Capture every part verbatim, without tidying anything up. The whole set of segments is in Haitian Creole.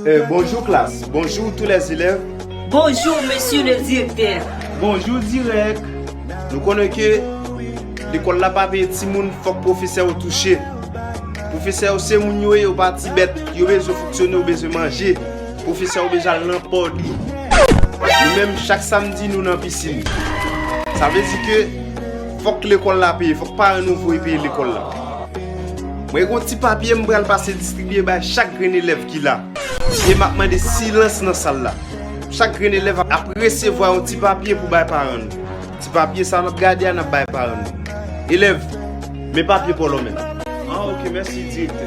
Eh, bonjou klas, bonjou tous les élèves. Bonjou, mesye le direktè. Bonjou dirèk. Nou konnen ke lekòl la pa peye timoun, fòk pwofesè yo touche. Pwofesè yo se moun yo ye, yo pa ti bèt, yo bezwen fonksyone, yo bezwen manje. Pwofesè yo bezwen al nan pòdi. Nou menm, chak samdi, nou nan pisin. Sa vle di ke fòk lekòl la peye, fòk paran nou voye peye lekòl la. Mwen gen yon ti papye m pral pase distribye bay chak grenn elèv ki la. E m ap mande silans nan sal la. Chak grenn elèv ap resevwa yon ti papye pou bay paran nou. Ti papye sa n ap gade a, n ap bay paran nou. Elèv, men papye pa w la w menm. Ah, ok, mèsi, direktè.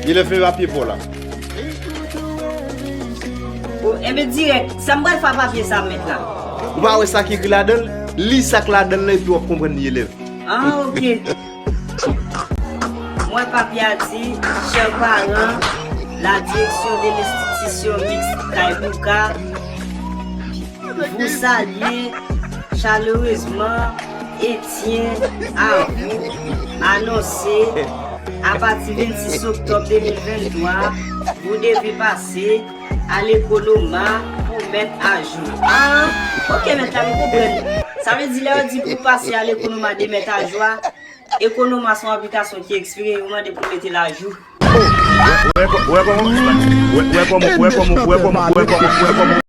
Elèv, men papye pa w la. O, enben dirèk, sa m pral fè ak papye sa, mèt la? Ou pa wè sa ki ekri ladan l? Li sa k ladan l lan epi w ap konprann li, elèv. Ah, ok. Mwen papye a di, chers parents, la direction de l'institution mixte Kay Bouka vous salue chaleureusement et tient à vous annoncer, à partir vingt-six octobre deux mille vingt-trois, vous devez passer à l'Ekonoma pou mèt ajou. Ah, ok, mèt la, m konprann. Sa vle di, lè yo di pou pase a l'Ekonoma de mèt ajou a, Ekonoma se yon aplikasyon ki ekspire, yo mande pou mete l ajou. Ou wè kò-, ou wè kòman, ou wè, ou wè kòman, ou wè kòman, ou wè kòman, ou wè kòman, ou wè kòman, ou wè kòman.